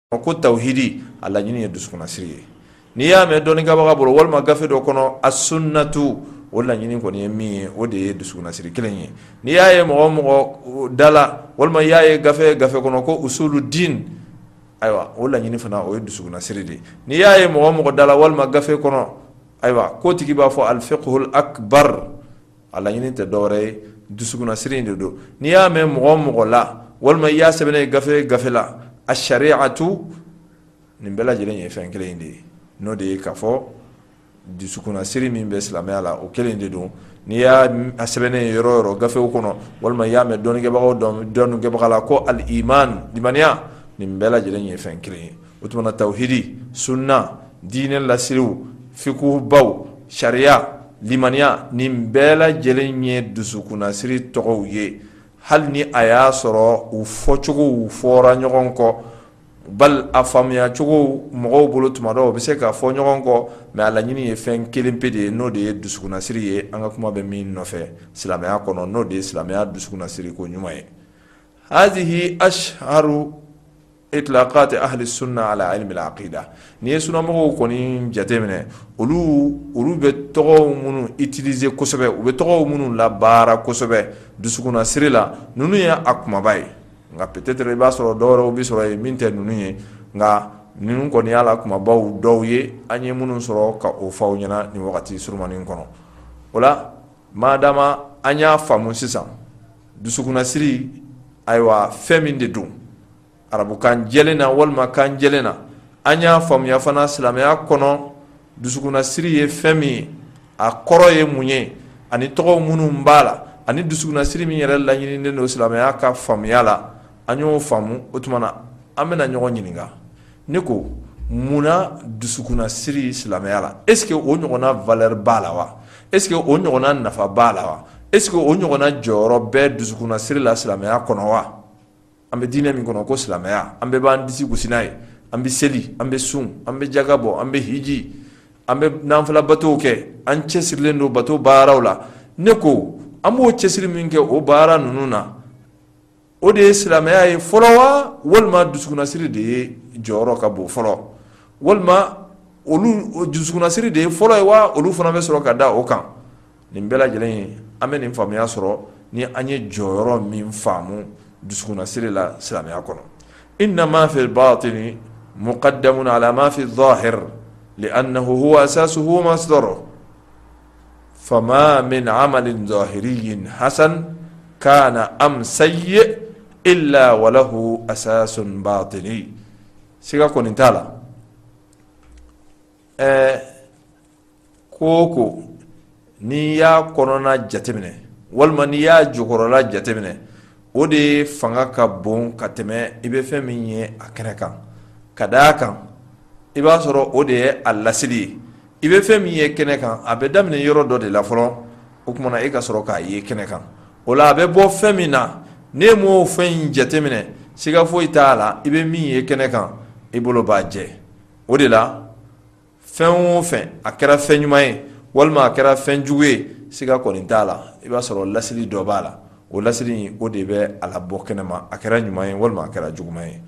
Ko tawhidi, a laɲini ye dusukunnasiri ye. N'i y'a mɛn dɔnnikɛbaga bolo walima gafe dɔ kɔnɔ as-sunnatu, o laɲini kɔni ye min ye, o de ye dusukunnasiri kelen ye. N'i y'a ye mɔgɔ o mɔgɔ da la walima i y'a ye gafe gafe kɔnɔ ko usulu din, ayiwa, o laɲini fana o ye dusukunnasiri de ye. N'i y'a ye mɔgɔ o mɔgɔ da la walima gafe kɔnɔ, ayiwa, k'o tigi b'a fɔ al-fiqhul akbar, a laɲini tɛ dɔwɛrɛ ye, dusukunnasiri in de don. N'i y'a mɛn mɔgɔ o mɔgɔ la walima i y'a sɛbɛnnen ye gafe gafe la a-shari'atu, nin bɛɛ lajɛlen ye fɛn kelen in de ye, n'o de ye k'a fɔ dusukunnasiri min bɛ silamɛya la, o kelen de don. N'i y'a sɛbɛnnen ye yɔrɔ o yɔrɔ gafew kɔnɔ walima i y'a mɛn dɔnnikɛbagaw dɔnnikɛbaga la ko al-iman, limaniya, nin bɛɛ lajɛlen ye fɛn kelen ye. O tuma na tawhidi, sunna, diinɛ lasiriw, fikubaw, sariya, limaniya, nin bɛɛ lajɛlen ye dusukunnasiri tɔgɔw ye, hali ni a y'a sɔrɔ u fɔcogow fɔra ɲɔgɔn kɔ, bal a faamuyacogo mɔgɔw bolo tuma dɔw u bɛ se ka fɔ ɲɔgɔn kɔ, mais a laɲini ye fɛn kelen pe de ye, n'o de ye dusukunnasiri ye. An ka kuma bɛ min nɔfɛ silamɛya kɔnɔ, n'o de ye silamɛya dusukunnasiri ko ɲuman ye. Hazihi ashharu itlaqat ahli sunna ala ilmi al-aqida. N'i ye sunnamɔgɔw kɔni jateminɛ, olu bɛ tɔgɔw minnu utiliser kosɛbɛ, u bɛ tɔgɔw minnu labaara kosɛbɛ dusukunnasiri la, ninnu ye a kumaba ye. Nka peut-être i b'a sɔrɔ dɔwɛrɛw bɛ sɔrɔ yen min tɛ ninnu ye, nka ninnu kɔni y'a la kumabaw dɔw ye, an ye minnu sɔrɔ ka o fɔ aw ɲɛna nin wagati surumanin kɔnɔ. O la, madama an y'a faamu sisan dusukunnasiri, ayiwa, fɛn min de don arabukan jɛlen na walima kan jɛlen na, an y'a faamuya fana silamɛya kɔnɔ dusukunnasiri ye fɛn min ye, a kɔrɔ ye mun ye, ani tɔgɔw minnu b'a la, ani dusukunnasiri min yɛrɛ laɲininen don silamɛya ka faamuya la, an y'o faamu. O tuma na an bɛna ɲɔgɔn ɲininka. Ne ko, munna dusukunnasiri silamɛya la? Est ce que o ɲɔgɔnna valeur b'a la wa? Est ce que o ɲɔgɔnna nafa b'a la wa? Est ce que o ɲɔgɔnna jɔyɔrɔ bɛ dusukunnasiri la silamɛya kɔnɔ wa? An bɛ diinɛ min kɔnɔ ko silamɛya, an bɛɛ b'an disi gosi n'a ye, an bɛ seli, an bɛ sun, an bɛ jaga bɔ, an bɛ hiji, an bɛ nanfila batow kɛ, an cɛsirilen don bato baaraw la. Ne ko, an b'o cɛsiri min kɛ o baara ninnu na, o de ye silamɛya ye fɔlɔ wa, walima dusukunnasiri de ye jɔyɔrɔ ka bon fɔlɔ, walima olu dusukunnasiri de ye fɔlɔ ye wa, olu fana bɛ sɔrɔ ka da o kan? Nin bɛɛ lajɛlen ye, an bɛ nin faamuya sɔrɔ ni an ye jɔyɔrɔ min faamu dusukunnasiri la silamɛya kɔnɔ. Inna ma fi al-batini muqaddamun ala ma fi al-zahir li'annahu huwa asasuhu wa masdaruhu, fama min amalin zahiriyyin hasan kana am sayyi illa wa lahu asasun batini. Siga kɔni t'a la, ko o ko n'i y'a kɔnɔna jateminɛ walima n'i y'a jukɔrɔla jateminɛ, o de fanga ka bon ka tɛmɛ i bɛ fɛn min ye a kɛnɛ kan. Ka d'a kan, i b'a sɔrɔ o de ye a lasili ye. I bɛ fɛn min ye kɛnɛ kan, a bɛ daminɛ yɔrɔ dɔ de la fɔlɔ, o tuma na e ka sɔrɔ k'a ye kɛnɛ kan. O la, a bɛ bɔ fɛn min na, n'e m'o fɛn in jateminɛ, siga foyi t'a la, i bɛ min ye kɛnɛ kan, i bolo b'a jɛ. O de la, fɛn o fɛn, a kɛra fɛn ɲuman ye walima a kɛra fɛn jugu ye, siga kɔni t'a la, i b'a sɔrɔ lasili dɔ b'a la. O lasili in, o de bɛ a labɔ kɛnɛma, a kɛra ɲuman ye walima a kɛra juguman ye.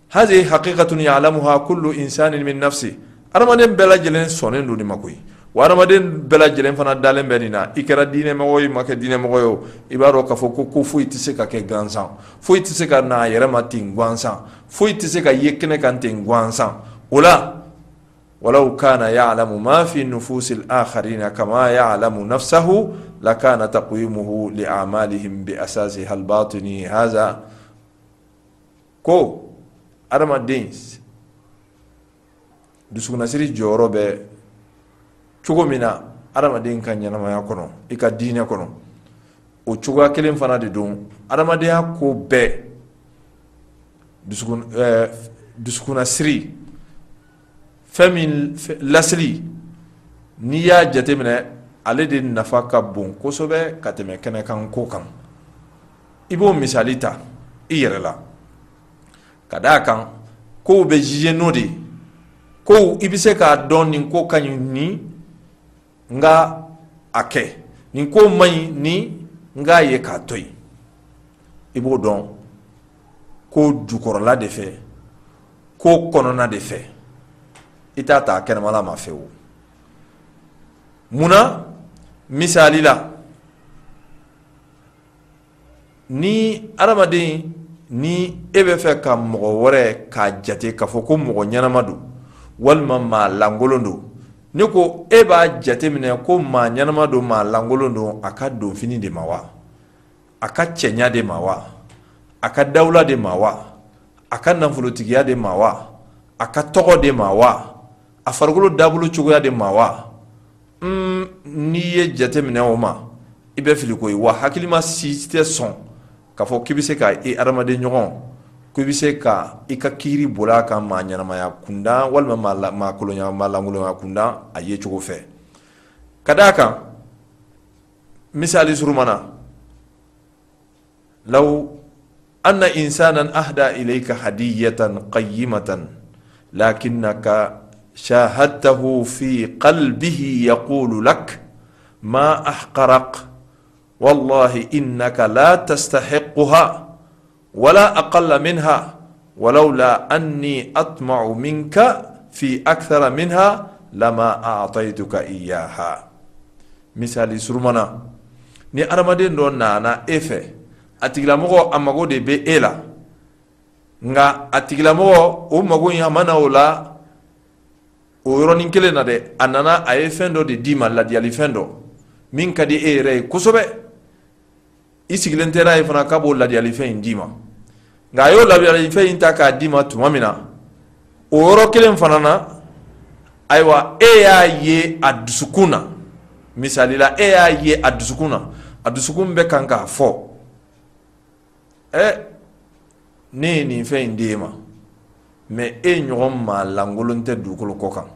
Hazihi haqiqatun ya'lamuha kullu insanin min nafsi. Adamaden bɛɛ lajɛlen sɔnnen don nin ma koyi, wa adamaden bɛɛ lajɛlen fana dalen bɛ nin na. I kɛra diinɛmɔgɔ ye, i ma kɛ diinɛmɔgɔ ye o, i b'a dɔn k'a fɔ ko foyi tɛ se ka kɛ gansan, foyi tɛ se ka na a yɛrɛ ma ten gansan, foyi tɛ se ka ye kɛnɛ kan ten gansan. O la, walaw kana ya'lamu ma fi nufusil akharina kama ya'lamu nafsahu lakana taqwimuhu li a'malihim bi asasiha al-batini haza. Ko adamaden dusukunnasiri jɔyɔrɔ bɛ cogo min na adamaden ka ɲɛnamaya kɔnɔ, i ka diinɛ kɔnɔ, o cogoya kelen fana de don adamadenya ko bɛɛ. Dusukunnasiri fɛn min lasili, n'i y'a jateminɛ, ale de nafa ka bon kosɛbɛ ka tɛmɛ kɛnɛkan ko kan. I b'o misali ta i yɛrɛ la, ka d'a kan kow bɛ juger n'o de ye. Kow, i bɛ se k'a dɔn nin ko ka ɲi ni n ka a kɛ, nin ko man ɲi ni n k'a ye k'a to yen. I b'o dɔn ko jukɔrɔla de fɛ. ko kɔnɔna de fɛ, i t'a ta a kɛnɛmala ma fewu. Mun na? Misali la, ni adamaden ni e bɛ fɛ ka mɔgɔ wɛrɛ k'a jate k'a fɔ ko mɔgɔ ɲɛnama don walima maa lankolon don, ne ko e b'a jate minɛ ko maa ɲɛnama don, maa lankolon don, a ka donfini de ma wa, a ka cɛɲa de ma wa, a ka dawula de ma wa, a ka nafolotigiya de ma wa, a ka tɔgɔ de ma wa, a farikolo dabolo cogoya de ma wa? N'i ye jate minɛ o ma, i bɛ fili koyi. Wa hakilima si tɛ sɔn k'a fɔ k'i bɛ se ka i adamaden ɲɔgɔn, k'i bɛ se ka i ka kiiri boli a kan maa ɲɛnamaya kunda walima maa kolonya, maa lankolonya kunda a ye cogo fɛ. Ka d'a kan, misali surumana, law anna insanan ahda ilayka hadiyatan qayyimatan lakinnaka shahadtahu fi qalbihi yaqulu lak ma ahqarak wallahi innaka la tastahiquha wala aqalla minha walawla anni atma'u minka fi akthara minha lama a'taytuka iyyaha. Misali surumana, ni adamaden dɔ nana e fɛ, a tigilamɔgɔ a mago de bɛ e la, nka a tigilamɔgɔ o mago in a ma na o la o yɔrɔnin kelen na dɛ, a nana a ye fɛn dɔ de d'i ma, ladiyali fɛn dɔ min ka di e yɛrɛ ye kosɛbɛ, i sigilen tɛ n'a ye fana k'a b'o ladiyali fɛn in d'i ma. Nka a y'o ladiyali fɛn in ta k'a d'i ma tuma min na, o yɔrɔ kelen fana na, ayiwa, e y'a ye a dusukun na, misali la, e y'a ye a dusukun na, a dusukun bɛ kan k'a fɔ, ɛ, ne ye nin fɛn in d'e ma, mais e ɲɔgɔn maa lankolon tɛ dugukolo kɔ kan.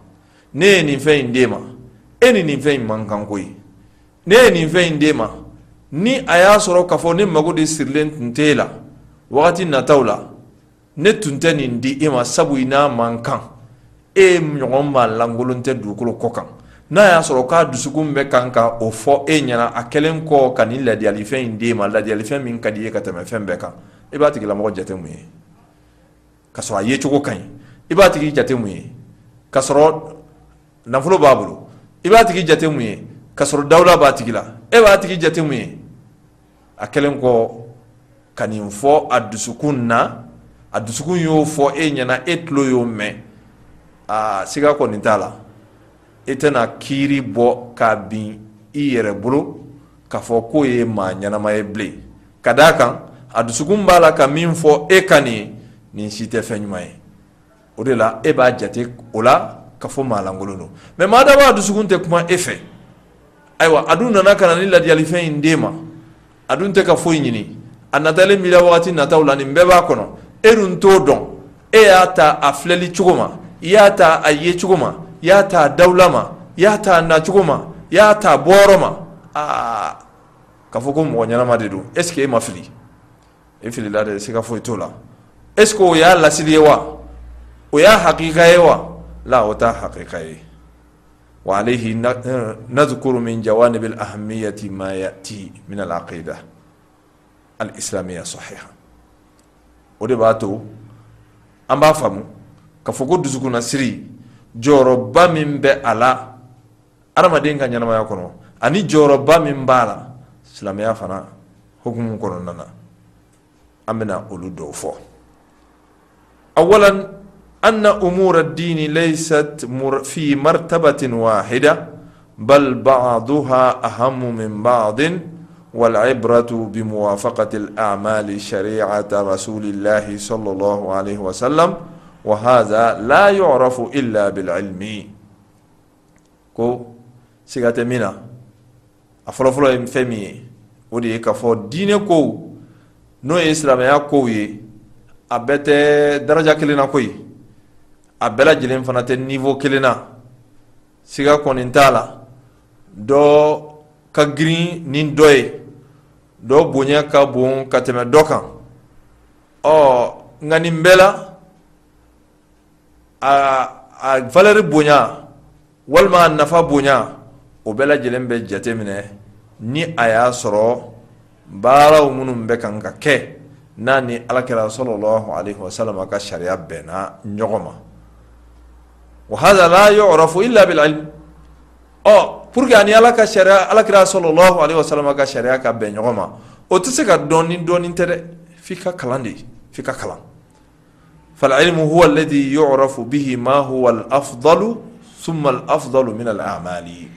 Ne ye nin fɛn in d'e ma, e ni nin fɛn in man kan koyi. Ne ye nin fɛn in d'e ma, ni a y'a sɔrɔ k'a fɔ ne mago de sirilen tun t'e la wagati nataw la, ne tun tɛ nin di e ma, sabu i n'a man kan, e ɲɔgɔn maa lankolon tɛ dugukolo kɔ kan. N'a y'a sɔrɔ k'a dusukun bɛ kan ka o fɔ e ɲɛna, a kɛlen kɔ ka nin ladiyalifɛn in d'e ma, ladiyalifɛn min ka di i ye ka tɛmɛ fɛn bɛɛ kan, i b'a tigilamɔgɔ jate mun ye? Ka sɔrɔ a yecogo ka ɲi, i b'a tigi jate mun ye? Ka sɔrɔ nafolo b'a bolo, i b'a tigi jate mun ye? Ka sɔrɔ dawula b'a tigi la, e b'a tigi jate mun ye? A kɛlen kɔ ka nin fɔ a dusukun na, a dusukun y'o fɔ e ɲɛna, e tulo y'o mɛn, aa, siga kɔni t'a la, e tɛna kiiri bɔ k'a bin i yɛrɛ bolo k'a fɔ k'o ye maa ɲɛnama ye bilen. Ka d'a kan, a dusukun b'a la ka min fɔ e kan nin ye, nin si tɛ fɛn ɲuman ye. O de la e b'a jate o la k'a fɔ maa lankolon don. Mais maa dama a dusukun tɛ kuma e fɛ, ayiwa, a dun nana ka na ni ladiyalifɛn in d'e ma, a dun tɛ ka foyi ɲini, a natalen b'i la wagati nataw la, nin bɛɛ b'a kɔnɔ, e dun t'o dɔn. E y'a ta a filɛli cogo ma, i y'a ta a ye cogo ma, i y'a ta a dawula ma, i y'a ta a nacogo ma, i y'a ta a bɔyɔrɔ ma, aa, k'a fɔ ko mɔgɔ ɲɛnama de don, est ce que e ma fili? E filila dɛ, siga foyi t'o la. Est ce que o y'a lasili ye wa? O y'a hakika ye wa? La, o t'a hakika ye. Wa alayhi nadhkuru min jawanib al ahamiyati ma yati min al aqida al islamiyya sahiha. O de b'a to an b'a faamu k'a fɔ ko dusukunnasiri jɔyɔrɔba min bɛ a la adamaden ka ɲɛnamaya kɔnɔ, ani jɔyɔrɔba min b'a la silamɛya fana hukumu kɔnɔna na, an bɛna olu dɔw fɔ. Awalan, anna umura ad-dini laysat fi martabatin wahida bal ba'duha ahammu min ba'din wal ibratu bi muwafaqati al-a'mali shari'ata rasulillahi sallallahu alayhi wa sallam wa hadha la yu'rafu illa bil ilmi. Ko siga tɛ min na, a fɔlɔfɔlɔ ye fɛn min ye, o de ye k'a fɔ diinɛ kow, n'o ye silamɛya kow ye, a bɛɛ tɛ daraja kelen na koyi, a bɛɛ lajɛlen fana tɛ niveau kelen na. Siga kɔni t'a la, dɔ ka girin ni dɔ ye, dɔ bonya ka bon ka tɛmɛ dɔ kan. Ɔ, nka nin bɛɛ la, a valeur bonya walima a nafa bonya, o bɛɛ lajɛlen bɛ jate minɛ ni a y'a sɔrɔ baaraw minnu bɛ kan ka kɛ n'a ni alakira sallallahu alaihi wasallam ka sariya bɛnna ɲɔgɔn ma. Wa hadha la yu'rafu illa bil ilm. Ɔ, pour que ani ala ka sariya, alakira sallallahu alaihi wasallam ka sariya ka bɛn ɲɔgɔn ma, o tɛ se ka dɔn ni dɔnni tɛ dɛ, f'i ka kalan de, f'i ka kalan. Fal ilmu huwa alladhi yu'rafu bihi ma huwa al afdalu thumma al afdalu min al a'mali.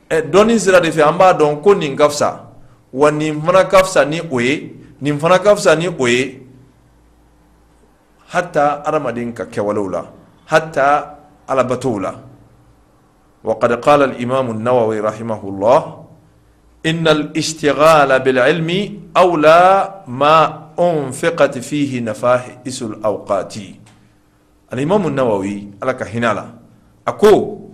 Ɛ, dɔnni sira de fɛ an b'a dɔn ko nin ka fisa, wa nin fana ka fisa ni o ye, nin fana ka fisa ni o ye, hatta adamaden ka kɛwalew la, hatta alabatow la. وقد قال الإمام النووي رحمه الله إن الاشتغال بالعلم أولى ما أنفقت فيه نفائس الأوقات. الإمام النووي ala ka hinɛ la, a ko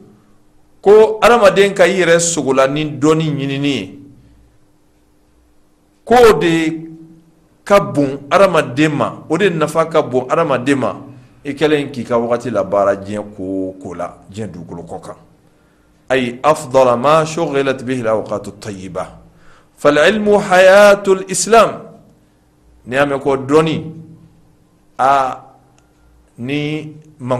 ko adamaden ka i yɛrɛ sogola ni dɔnni ɲinini ye, k'o de ka bon adamaden ma, o de nafa ka bon adamaden ma, i kɛlen k'i ka wagati labaara diɲɛ ko o ko la, diɲɛ dugukolo kɔ kan. أي أفضل ما شغلت به الأوقات الطيبة. فالعلم حياة الإسلام. N'i y'a mɛn ko dɔnni, a ni man